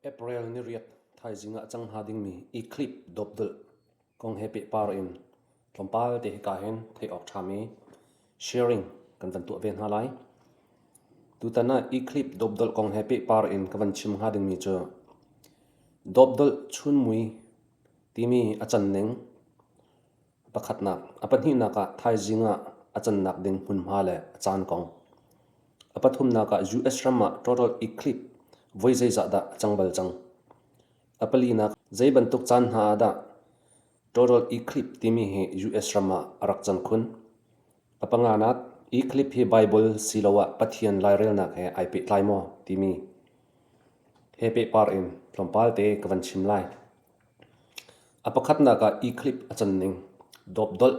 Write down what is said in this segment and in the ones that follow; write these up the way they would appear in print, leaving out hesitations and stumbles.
April niriat thaizing ah a cang hnga dingmi eclipse dawpdolh kong he pehpar in tlawmpal te hika hin theih awk ṭhami sharing kan van tuah ve hna lai. Tutan ah eclipse dawpdolh kong he pehpar in ka van chim hnga dingmi cu dawpdolh chunmui timi a can ning Pakhatnak, a pahnihnak ah thaizing ah a cannak ding hmunhma le a caan kong. A pathumnak ah US ram ah total eclipse voi zeizah dah a cang bal cang. A palinak, zei bantuk caan hna ah dah total eclipse timi hi US ram ah a rak can khun. A panganak, eclipse hi Bible siloah Pathian lairelnak he ai pehtlai maw timi he pehpar in tlawmpal te ka van chim lai. A pakhatnak ah eclipse a can ning, dawpdolh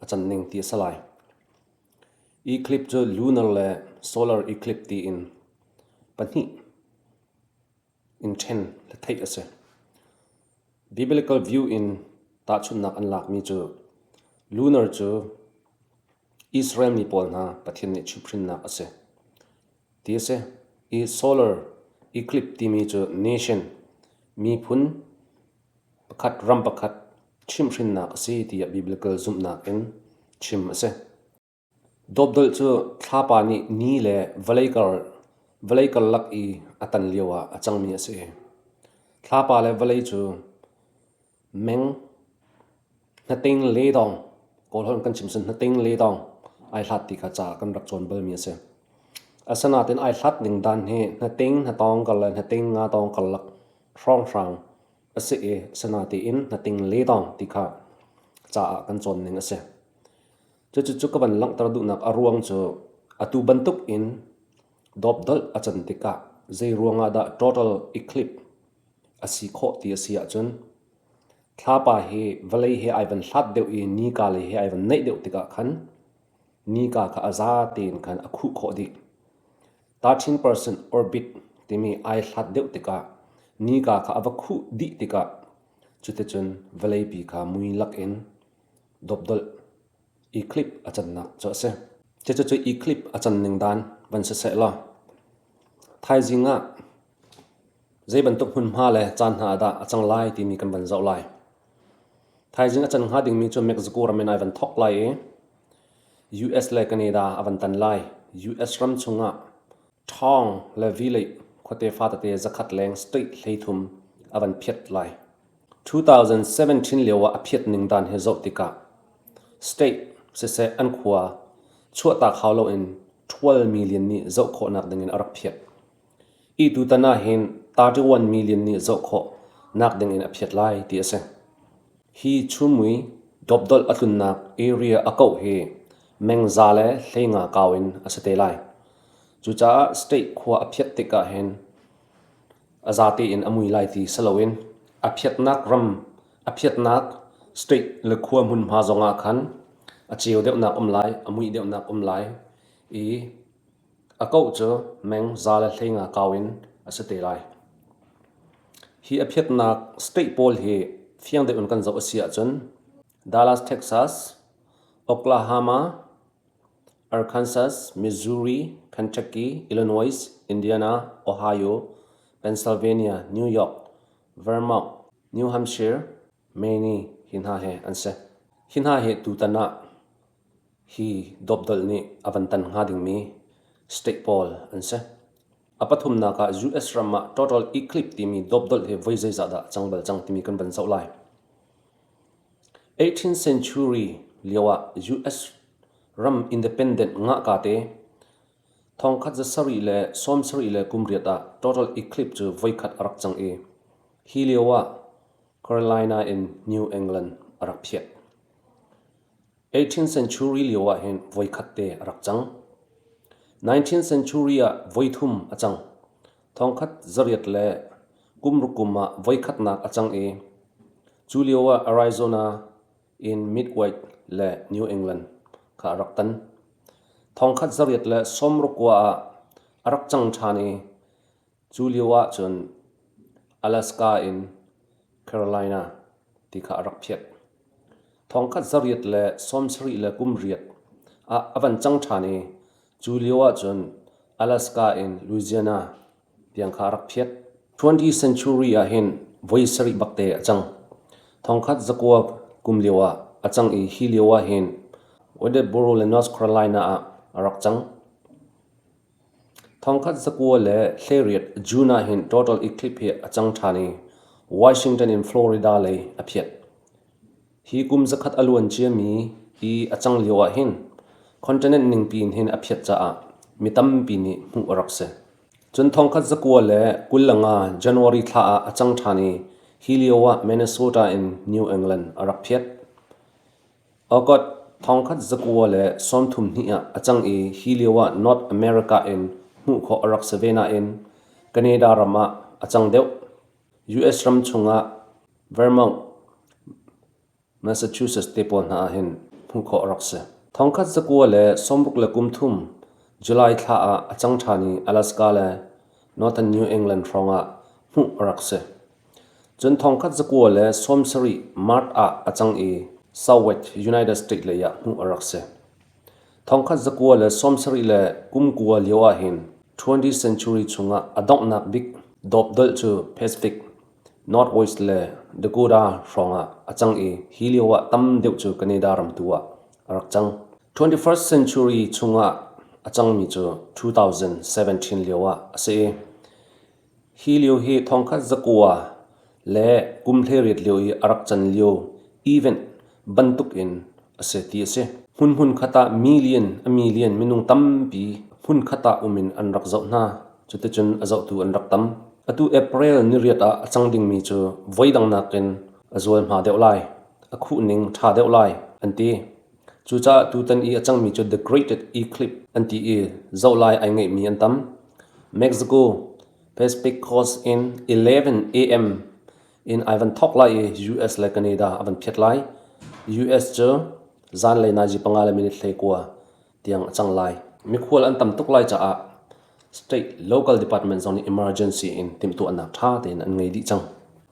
a can ning ti a si lai. Eclipse cu lunar le solar eclipse tiin pahnih in ṭhen le theih a si. Biblical view in tahchunhnak an lakmi cu lunar cu Israel mi pawl hna Pathian nih chimhhrinnak a si ti a si i solar eclipse timi cu nation miphun pakhat ram pakhat chimhhrinnak a si tiah biblical zumhnak in chim a si. Dawpdolh cu thlapa nih ni le vawlei karlak i a tan lioah a cangmi a si. Thlapa le vawlei cu Meng hnating ledawng Kawlholh kan chim cun hnating ledawng ai hlat ti kha ca kan rak cawn balmi a si. Asinain ai hlat ning dan hi hnating hnatawng kar le hnating ngatawng karlak hrawnghrang a si i asinain hnating ledawng ti kha ca ah kan cawn ning a si. Cucu ka van langhter duhnak a ruang cu atu bantuk in dawpdolh a can tikah zei ruangah dah total eclipse a si khawh ti a si ahcun thlapa hi vawlei he ai van hlat deuh i nika lei he ai van naih deuh tikah khan nika kha a za tein khan a khuh khawh dih. 13% orbit timi ai hlat deuh tikah nika kha a va khuh dih tikah cuticun vawleipi kha mui lakin dawpdolh eclipse a cannak cu a si. Cucu eclipse a can ning dan van si seh law thaizing ah Zei bantuk hmunhma le caan hna ah dah a cang lai timi kan van zoh lai. Thaizing a can hnga dingmi cu Mexico ram in ai van thawk lai i US le Canada a van tan lai. US ram chungah ṭhawng le village khuate fatete zakhat leng state 33 a van phiat lai. 2017 lio ah a phiat ning dan hi zoh tikah state siseh an khua chuahtak hau loin 12 million nih zoh khawhnak dingin a rak phiat. Hi tutan ahhin 31 million nih zoh khawh nak dingin a phiat lai ti a si. Hi chunmui dawpdolh a tlunnak area a kauh hi mengza le 15 kau in a si te lai. Cucaah state khua a phiat tik ahhin a zate in a mui lai ti si loin a phiatnak ram a phiatnak state le khua hmunhma zongah khan a ceu deuhnak um lai, a muih deuhnak um lai i A kauh cu meng 115 kau in a si te lai. Hi a phiatnak state pawl hi fiang deuh in kan zoh a si ahcun Dallas, Texas, Oklahoma, Arkansas, Missouri, Kentucky, Illinois, Indiana, Ohio, Pennsylvania, New York, Vermont, New Hampshire, Maine hi hna hi an si. Hi hna hi tutan ah Hi dawpdolh nih a van tan hnga dingmi state pawl an si. A pathumnak ah US ram ah total eclipse timi dawpdolh hi voi zeizah dah a cang bal cang timi kan van zoh lai. 18th century lio ah US ram independent ngahka te 1778 ah total eclipse cu voikhat a rak cang i hi lio ah Carolina in New England a rak phiah. 18th century lio ah hin voikhat te a rak cang. 19th century ah voithum a cang. Thongkhat zariat le kum ruk kum ah voikhatnak a cang i cu lio ah Arizona in Midwest le New England kha a rak tan. Thongkhat zariat le sawmruk kua ah a rak cang ṭhan i Cu lio ahcun Alaska in Carolina ti kha a rak phiat. 1878 ah a van cang ṭhan i cu lio ahcun Alaska in Louisiana tiang kha a rak phiat. 20th century ah hin voi sarih bakte a cang. Thongkhat zakua kum lio ah a cang i hi lio ah hin Wadeboro le North Carolina ah a rak cang. Thongkhat zakua le hleiriat June ah hin total eclipse hi a cang ṭhan i Washington in Florida lei a phiat. Hi kum zakhat a luan ciami i a cang lio ah hin continent ningpi in hin a phiat caah mi tampi nih hmuh a rak si. Cun thongkhat zakua le 25 January thla ah a cang ṭhan i hi lio ah Minnesota in New England a rak phiat. August 1932 ah a cang i hi lio ah North America in hmuh khawh a rak si ve nain Canada ram ah a cang deuh. US ram chungah Vermont, Massachusetts te pawl hna ah hin hmuh khawh a rak si. 1963 July thla ah a cang ṭhan i Alaska le Northern New England hrawng ah hmuh a rak si. Cun 1970 March ah a cang i Southwest United States lei ah hmuh a rak si. 1979 lio ahhin 20th century chungah a donghnak bik dawpdolh cu Pacific Northwest le Dakota hrawngah a cang i hi lio ah tam deuh cu Canada ram tu ah a rak cang. 21st century chungah a cangmi cu 2017 lio ah a si i Hi lio hi thongkhat zakua le kum 18 lio i a rak can lio event bantuk in a si ti a si. Hmunhmun khat ah million a million minung tampi hmunkhat ah um in an rak zoh hna. Cuticun a zohtu an rak tam. Atu April niriat ah a cang dingmi cu voidang nakin a zualhma deuh lai, a khuhning ṭha deuh lai an ti. Cucaah tutan i a cangmi cu The Great Eclipse an ti i zoh lai ai ngeihmi an tam. Mexico Pacific Coast in 11 a.m. in ai van thawk lai i US le Canada a van phiat lai. US cu zanlei nazi panga le minute 19 tiang a cang lai. Mikhual an tam tuk lai caah state local department zong nih emergency in timhtuahnak ṭha tein an ngei dih cang.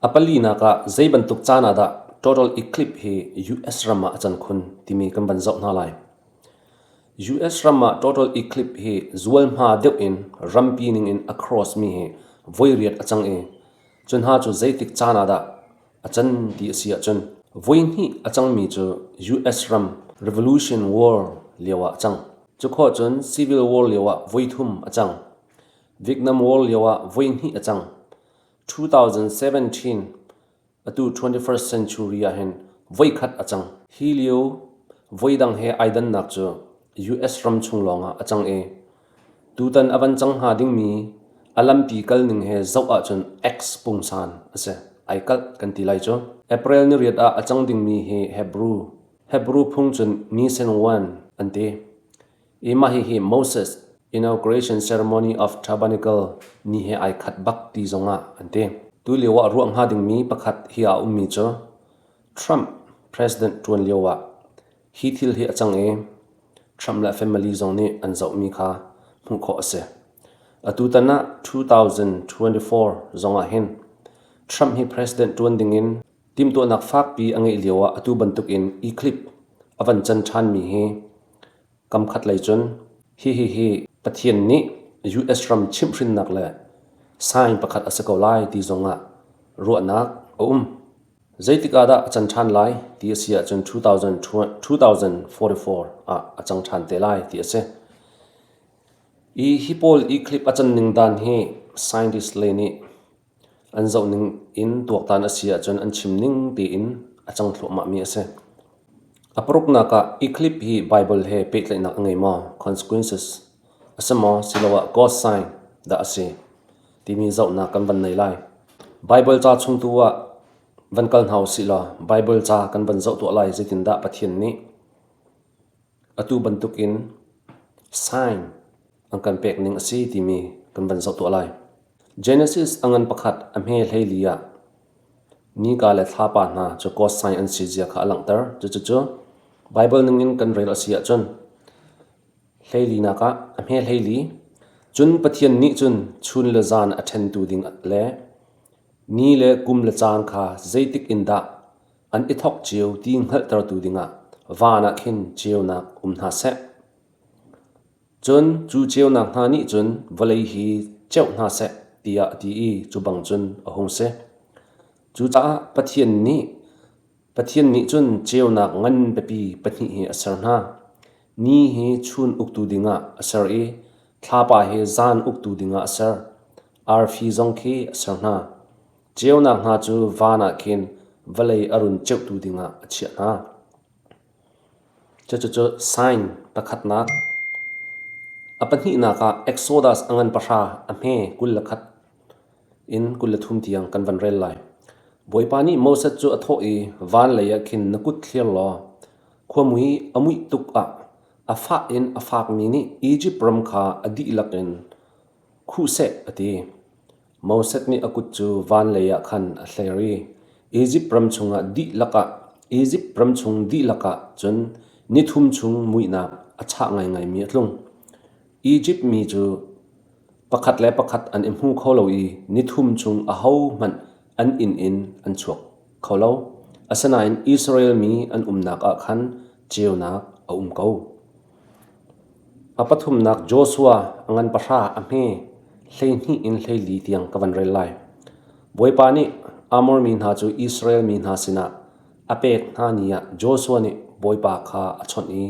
A palinak ah zei bantuk caan ah dah total eclipse hi US ram ah a can khun timi kan van zoh hna lai. US ram ah total eclipse hi zualhma deuh in rampi ning in a cross mi hi voi riat a cang i cu hna cu zeitik caan ah dah a can ti a si ahcun voihnih a cangmi cu US ram Revolution War lio ah a cang. Cu khawh cun Civil War lio ah voithum a cang. Vietnam War lio ah voihnih a cang. 2017 atu 21st century ah hin voikhat a cang. Hi lio voidang he ai dannak cu US ram chung lawngah a cang i tutan a van cang hnga dingmi a lampi kalning he zoh ahcun X pungsan a si. Ai kalh kan ti lai cu. April ni riat ah a cang dingmi hi Hebrew Hebrew phung cun Nisan 1 an ti. I mah hihi Moses inauguration ceremony of tabernacle ni he ai khat bak ti zongah an ti. Tu lio ah ruah hnga dingmi pakhat hi a ummi cu Trump president ṭuan lio ah hi thil hi a cang i Trump le family zong nih an zohmi kha hmuh khawh a si. Atutan ah 2024 zong ah hin Trump hi president ṭuan dingin timhtuahnak fakpi a ngeih lio ah atu bantukin eclipse a van can ṭhanmi hi Kamkhat lei cun hihihi Pathian nih US ram chimhhrinnak le sign pakhat a si ko lai ti zongah ruahnak a um. Zeitik ah dah a can ṭhan lai ti a si ahcun 2044 ah a cang ṭhan te lai ti a si. I hi pawl eclipse a can ning dan hi scientist lei nih An zohning in tuaktan a si ahcun an chim ning tein a cang thluahmahmi a si. A paruknak ah eclipse hi Baibal he pehtlaihnak a ngei maw? Consequences a si maw siloah God sign dah a si timi zohnak kan van nei lai. Baibal ca chung tu ah van kal hna usih law Baibal ca kan van zoh tuah lai zeitindah Pathian nih atu bantukin sign an kan pek ning a si timi kan van zoh tuah lai. Genesis a ngan pakhat a hme hleili ah nika le thlapa hna cu God sign an si zia kha a langhter. Cucu Bible ningin kan rel a si ahcun hleili nak ah a hme hleili cun Pathian nih cun chun le zan a ṭhentu ding le ni le kum le caan kha zeitik in dah an i thawk cio ti hngalhtertu dingah van ah khin ceunak um hna seh. Cun cu ceunak hna nih cun vawlei hi ceuh hna seh ti. tiah a ti i cu bang cun a hung si. Cucaah Pathian nih Pathian nih cun ceunak ngan pipi pahnih hi a ser hna. Ni hi chun uktu dingah a ser i thlapa hi zan uktu dingah a ser. Arfi zong khi a ser hna. Ceunak hna cu van ah khin vawlei a run ceuhtu dingah a chiah hna. Cucu sign pakhatnak. A pahnihnak ah Exodus a ngan pahra a hme 21 in 23 tiang kan van rel lai. Bawipa nih Moses cu a thawh i van lei ah khin na kut thlir law khuamui a muih tuk ah a fah in a fakmi nih Izipt ram kha a dihlak in khuh seh a ti. Moses nih a kut cu van lei ah khan a hler i Izipt ram chungah dihlak ah Izipt ram chung dihlak ah cun ni thum chung muihnak a chah ngaingaimi a tlung. Izipt mi cu pakhat le pakhat an i hmu kho lo i ni thum chung ahohmanh an inn in an chuak kho lo. Asinain Israel mi an umnak ah khan ceunak a um ko. A pathumnak Joshua a ngan pahra a hme 12 in 14 tiang ka van rel lai. Bawipa nih Amor mi hna cu Israel mi hna sinah a pek hna ni ah Joshua nih Bawipa kha a chawnh i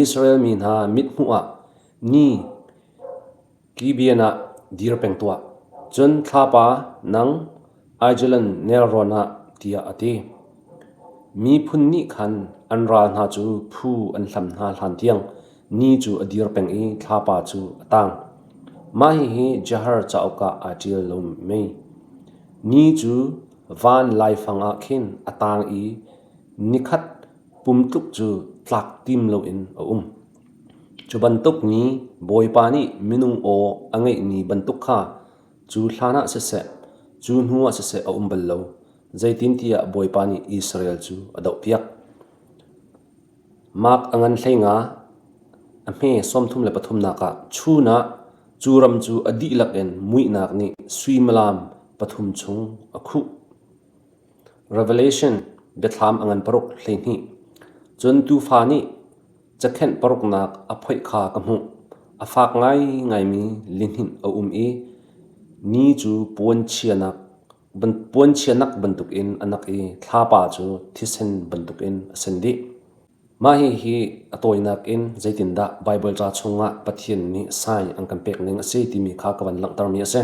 Israel mi hna mithmuh ah ni Gibeon ah dir peng tuah. Cun thlapa nang Aijalon nelrawn ah tiah a ti. Miphun nih khan an ral hna cu phu an hlam hna hlantiang ni cu a dir peng i thlapa cu a tang. Mah hihi Jahar cauk ah aa ṭial lo mei? Ni cu van laifang ah khin a tang i nikhat pum tluk cu tlak tim loin a um. Cu bantuk ni Bawipa nih minung aw a ngeihmi bantuk kha cu hlanah siseh, cu hnuah siseh a um bal lo, zeitintiah Bawipa nih Israel cu a dohpiak. Mark a ngan 15, a hme 33 ah chun ah cu ram cu a dihlak in muihnak nih suimilam pathum chung a khuh. Revelation biathlam a ngan paruk 12. Cun tuufa nih Cakhenh paruknak a phoih kha ka hmuh. A fak ngaingaimi lihninh a um i ni cu puanchia nak bantukin a nak i thlapa cu thisen bantukin a sen dih. Mah hihi a tawinak in zeitindah Baibal ca chungah Pathian nih sign an kan pek ning a si timi kha ka van langhtermi a si.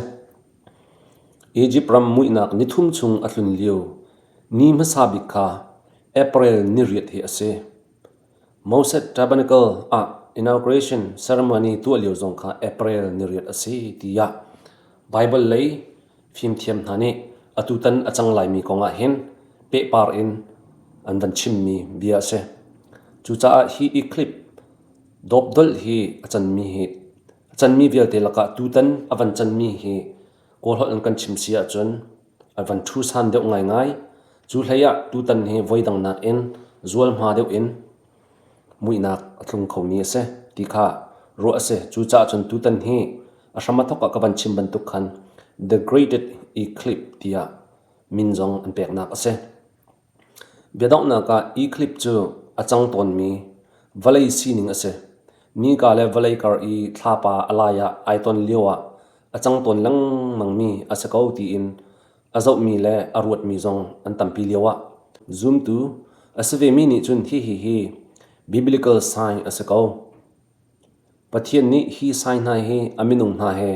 Izipt ram muihnak nithum chung a tlun lio ni hmasa bik kha April ni riat hi a si. Moses Tabernacle ah inauguration ceremony tuah lio zong kha April ni riat a si tiah Baibal lei fimthiam hna nih atutan a cang laimi kong ah hin pehpar in an van chimmi bia a si. Cucaah hi eclipse dawpdolh hi a canmi hi a canmi vialte lakah tutan a van canmi hi Kawlholh in kan chim si ahcun a van ṭhu san deuh ngaingai. Cu hlei ah tutan hi voidang nakin zualhma deuh in muihnak a tlung khomi a si ti kha ruah a si. Cucaah cun tutan hi a hram a thawk ah ka van chim bantuk khan The Greatest Eclipse tiah min zong an peknak a si. Biadonghnak ah eclipse cu a cang tawnmi vawlei sining a si. Nika le vawlei kar i thlapa a lai ah ai ton lioah a cang tawn lengmangmi a si ko tiin a zohmi le a ruatmi zong an tampi lioah zumtu a si vemi nih cun hihi hi biblical sign a si ko. Pathian nih hi sign hna hi a minung hna he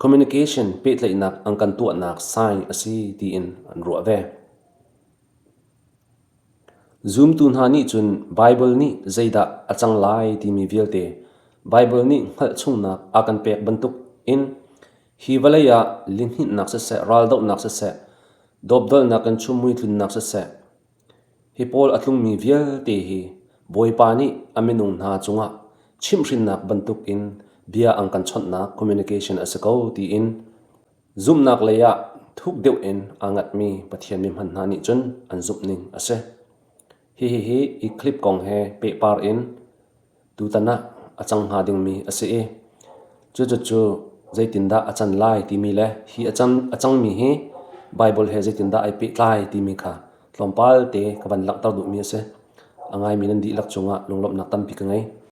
communication pehtlaihnak an kan tuahnak sign a si tiin an ruah ve. Zumtu hna nih cun Baibal nih zeidah a cang lai timi vialte Baibal nih hngalh chungnak a kan pek bantuk in hi vawlei ah lihninhnak siseh, raldohnak siseh, dawpdolnak in chumhmui tlunnak siseh, hi pawl a tlungmi vialte hi Bawipa nih a minung hna cungah chimhhrinnak bantuk in bia an kan chawnhnak communication a si ko tiin Zumhnak lei ah thuk deuh in aa ngatmi Pathian mi hman hna nih cun an zumh ning a si. Hihi hi eclipse kong he pehpar in tutan ah a cang hnga dingmi a si i cucu zeitindah a can lai timi le hi a cangmi hi Baibal he zeitindah ai pehtlai timi kha tlawmpal te ka van langhter duhmi a si. A ngaimi nan dihlak cungah lunglawmhnak tampi ka ngei.